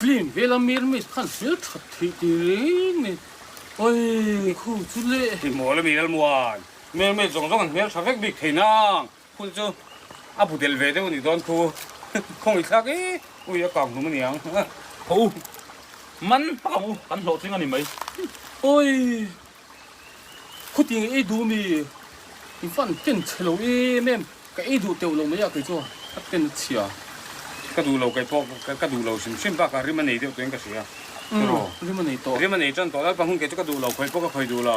Film vela mermaid khan hmel that theih tih reng nen oi khu chu le. I mawl ami Lalmuan, mermaid zawng zawng an hmel tha vek bik thei nang, khu chu a bu del ve deuh a nih dawn khu, khawngaih thlak e, ui a kang hlum a niang. Ho u, man hmak ang u, kan hlawhtling a ni mai. Oi, khuti nge ei duh mi, i van ten chhe lo em em. Ka ei duh teuh lo mai a kei chu a pen a chhia. Ka duh lo kei pawh ka duh lo hrim hrim bakah rim a nei deuh tuin ka hria. Tiraw? Rim a nei tawh. Rim a nei tan tawh Lalpa hun kei chu ka duh lo khawi pawh ka khawi duh lo.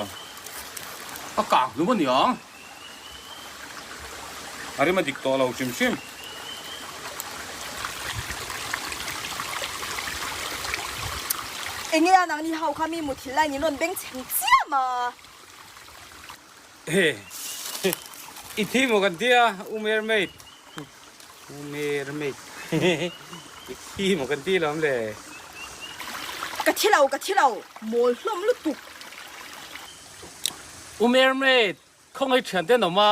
A kang hlum a niang. A rim a dik tawh lo hrim hrim. Enge a nangni ho kha mi muthilh lai ni rawn beng chheng chiam a. He i thi maw kan tia u mermaid u mermaid i thi maw kan ti lawm le. Ka thi lo ka thi lo mawl hlawm lutuk. U mermaid khawngaih thian te an awm a.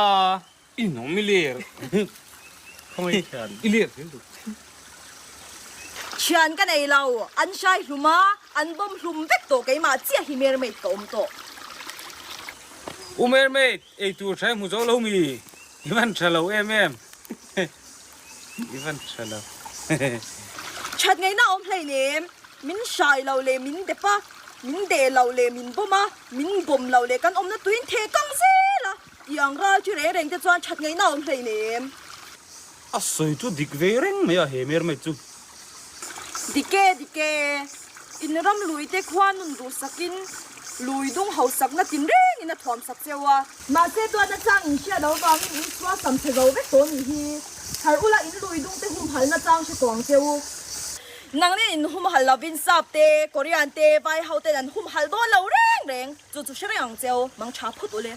I nawm i ler. Khawngaih thian. I ler zel duh. Thian ka nei lo, an hrai hlum a, an bawm hlum vek tawh keimah chiah hi mermaid ka awm tawh. U mermaid, ei tur tha i hmu zo lo mi? I van tha lo em em. I van tha lo. That ngaihna awm hleinem, min hrai lo leh min dep a, min deh lo leh min bawm a, min bawm lo leh kan awmna tuin theh kang zel a. Tiang ral chu reng reng te chuan that ngaihna awm hleinem. A sawi chu dik ve reng mai a he mermaid chu. Dik e, dik e. In ram lui te khua nun duh sakin lui dung hausakna tin rengin a thuam sak cheu a. Mahse duatna chang in hriat loh avangin in chhuah sam chhe zo vek tawh nih hi. Harh ula in lui dung te humhalhna chang hre tawh ang cheu. Nangni in humhalh lovin Sap te, Korean te, Vai ho ten an humhalh dawn lo reng reng. Chu chu hre reng ang cheu, mang tha phawt ule.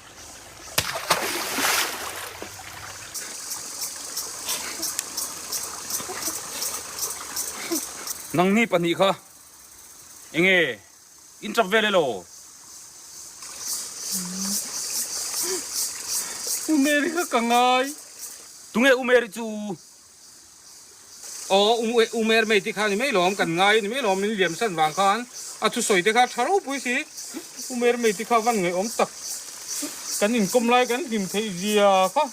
Nangni pahnih kha enge in tap vel elaw? U Mary kha ka ngai. Tunge U Mary chu? Aw, U Mer mei te kha ni mai lawm, kan ngai ni mai lawm, min liam san vang khan a thusawi te kha tha ropui si. U Mer mei te kha van ngaihawm tak, kan inkawm lai kan hlim theih zia kha.